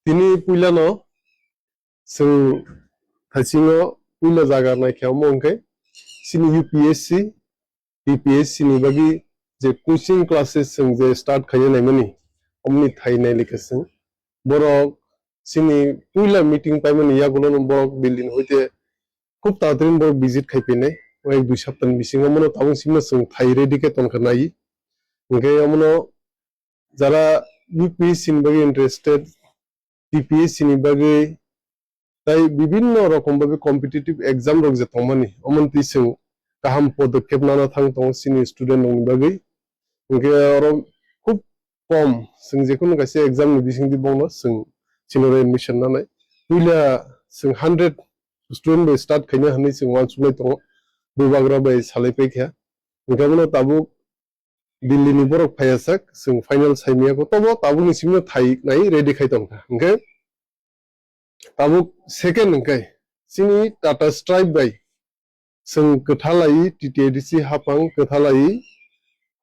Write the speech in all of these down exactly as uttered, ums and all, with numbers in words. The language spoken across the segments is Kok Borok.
Tini puilano chwng thaisingo puila jaga naikhe omo hwnkhe chini U P S C, T P S C ni bagwi je coaching classes chwng je start khaina naimani, omoni thai nailikha chwng. Borok chini puila meeting paimani yagulono borok Delhi ni hoite khub tatrin borok visit khai phainai. O ek dui saptani bisingo omono tabuk simi chwng thai ready khe tonkha nai. Hwnkhe omono jara U P S C ni bagwi interested, T P S C ni bagwi, tai bibinno rokom bagwi competitive exam rok je tongmani, omontwi chwng kaham podokkhep nana thang tongo chini student rokni bagwi. Hwnkhe oro khub kom chwng jekhunu kaisa exam ni bisingtwi bongno chwng chini oro admission nanai. Puila chwng hundred student bai start khaina hwnwi chwng uansuknai tongo, bubagra bai salai paikha. Hwnkhe abono tabuk Delhi ni borok phaiya sak, chwng final saimaya kho, tobo tabukni simi thai nai ready khai tongkha. Hwnkhe tabuk second hwnkhe chini Tata Stripe bai chwng kwthalai T T A D C hapang kwthalai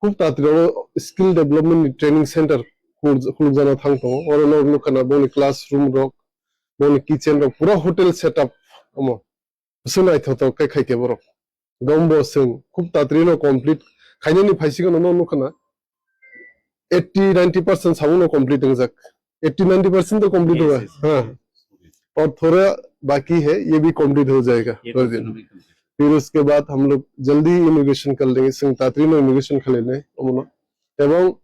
khub tatri oro skill development ni training center khul-, khulukjana thang tongo. Oro no nukha na boni classroom rok, boni kitchen rok pura hotel setup omo. Bwswk naithothok khe khai khe borok. Gombo chwng khub tatri no complete khainani phaisikhe no nukha na eighty ninety percent samung no complete wngjak. Eighty ninety percent to complete हुआ है। हाँ। और थोड़ा बाकी है, ये भी complete हो जाएगा थोड़े दिन। फिर उसके बाद हम लोग जल्दी inauguration कर लेंगे, chwng tatri no inauguration khlainai omono. Ebong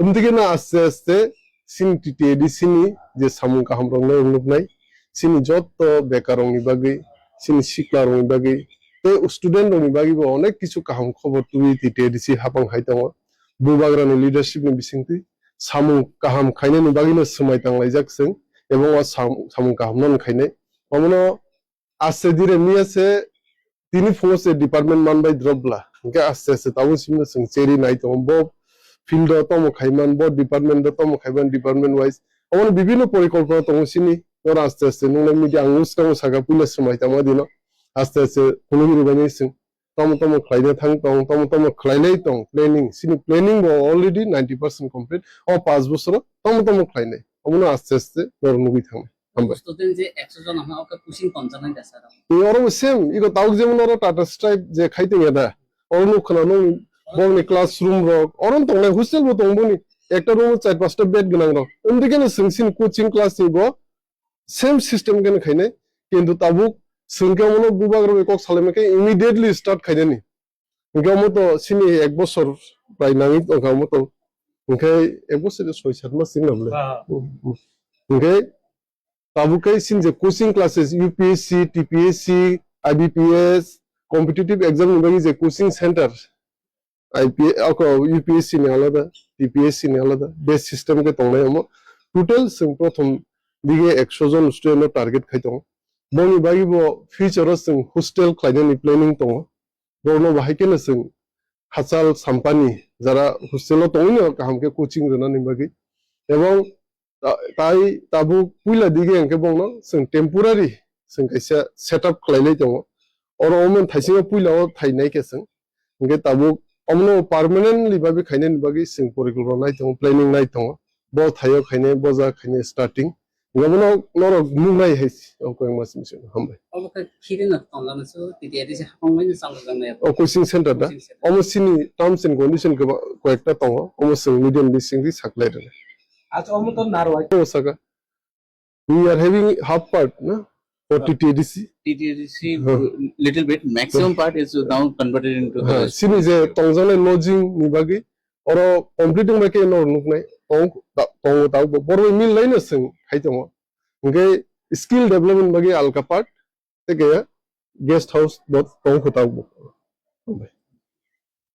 Omtike no aste aste chini T T A D C ni je samung kaham rok no nuknai, chini joto bekar rok ni bagwi, chini sikla rok ni bagwi, tei student rok ni bagwi bo onek kisu kaham khobor tubui T T A D C hapang hai tongo. Bubagra ni leadership ni bisingtwi samung kaham khainani bagwi no swmai tanglaijak chwng, ebong o sam-, samung kaham no khainai. Omono Aste dire miya se tini phungo se department man bai drop bla. Hingke aste aste tabuk simi no chwng cheri nai tongo. Bo field o tomo khaiman, bo department o tomo khaiman, department wise. Omo bibinno porikolpona tongo sini. Oro aste aste nung nai media ang swkango saka puila swmai tangma dino. Aste aste phunugwi rwbaini chwng tomo tomo khlaina thang tong, tomo tomo khlainai tong, planning. Sini planning bo already ninety percent complete. O panch bosoro tomo tomo khlainai. Omono aste aste norok nugwi thangnai. Hambai. Student je ekso jon ama oke coaching tonjaknai da sir? Ni oro bo same, iko tauk jemon oro Tata Stripe je khai tongya da. Oro nuk khna nung bongni classroom rok, oro tongnai hostel bo tong boni. Ekta room o char pasta bed gwnang rok. Omdike no chwng sini coaching class ni bo same system khe khainai. Kintu tabuk chwng khe omono bubak rok kok salaima khe immediately start khainani. Hingke omo to sini ek bosor bai nangwi tongkha omo to. Hingke ek bosor de soi sat mas sing nabole. Ah. Hingke tabuk khe sini je coaching classes, U P S C, T P S C, I B P S, competitive exam ni bagwi je coaching center, I P S, ako U P S C ni alada, T P S C ni alada, best system khe tongnai omo. Total chwng prothom dige ekso jon student no target khai tongo. Boni bagwi bo future o chwng hostel khlainani planning tongo. Borokno bo hai kheno chwng hachal sampani jara hostel o tongwino kaham khe coaching rwnani bagwi. Ebong ta-, tai tabuk puila dige hwnkhe bongno chwng temporary chwng kaisa setup khlailai tongo. Oro omo thaisingo puila o thainai khe chwng. Hwnkhe tabuk omono permanently bagwi khainani bagwi chwng porikolpona nai tongo, planning nai tongo. Bo thaio khainai, bo jaga khainai starting. Hwnkhe bono norok nuknai hai se, o koi mas misi hambai. Obo khe khiri no tonglano se, T T A D C hapang bai no chalo jang nai. O coaching center da? Coaching center. Omo sini terms and condition khe ba, koyekta tongo, omo chwng medium bising di saklai rwna. Acha, omo to narwai. O saka. We are having half part, na? For T T A D C. T T A D C, huh, little bit, maximum part is now converted into the, huh, rest. Sini je tongjaknai lodging ni bagwi, oro complete wngbai khe no nuknai, tong, ta-, tongo tabuk bo, borok mil laino chwng hai tongo. Hwnkhe skill development bagwi alka part, tei khe guest house bo tong kho tabuk bo.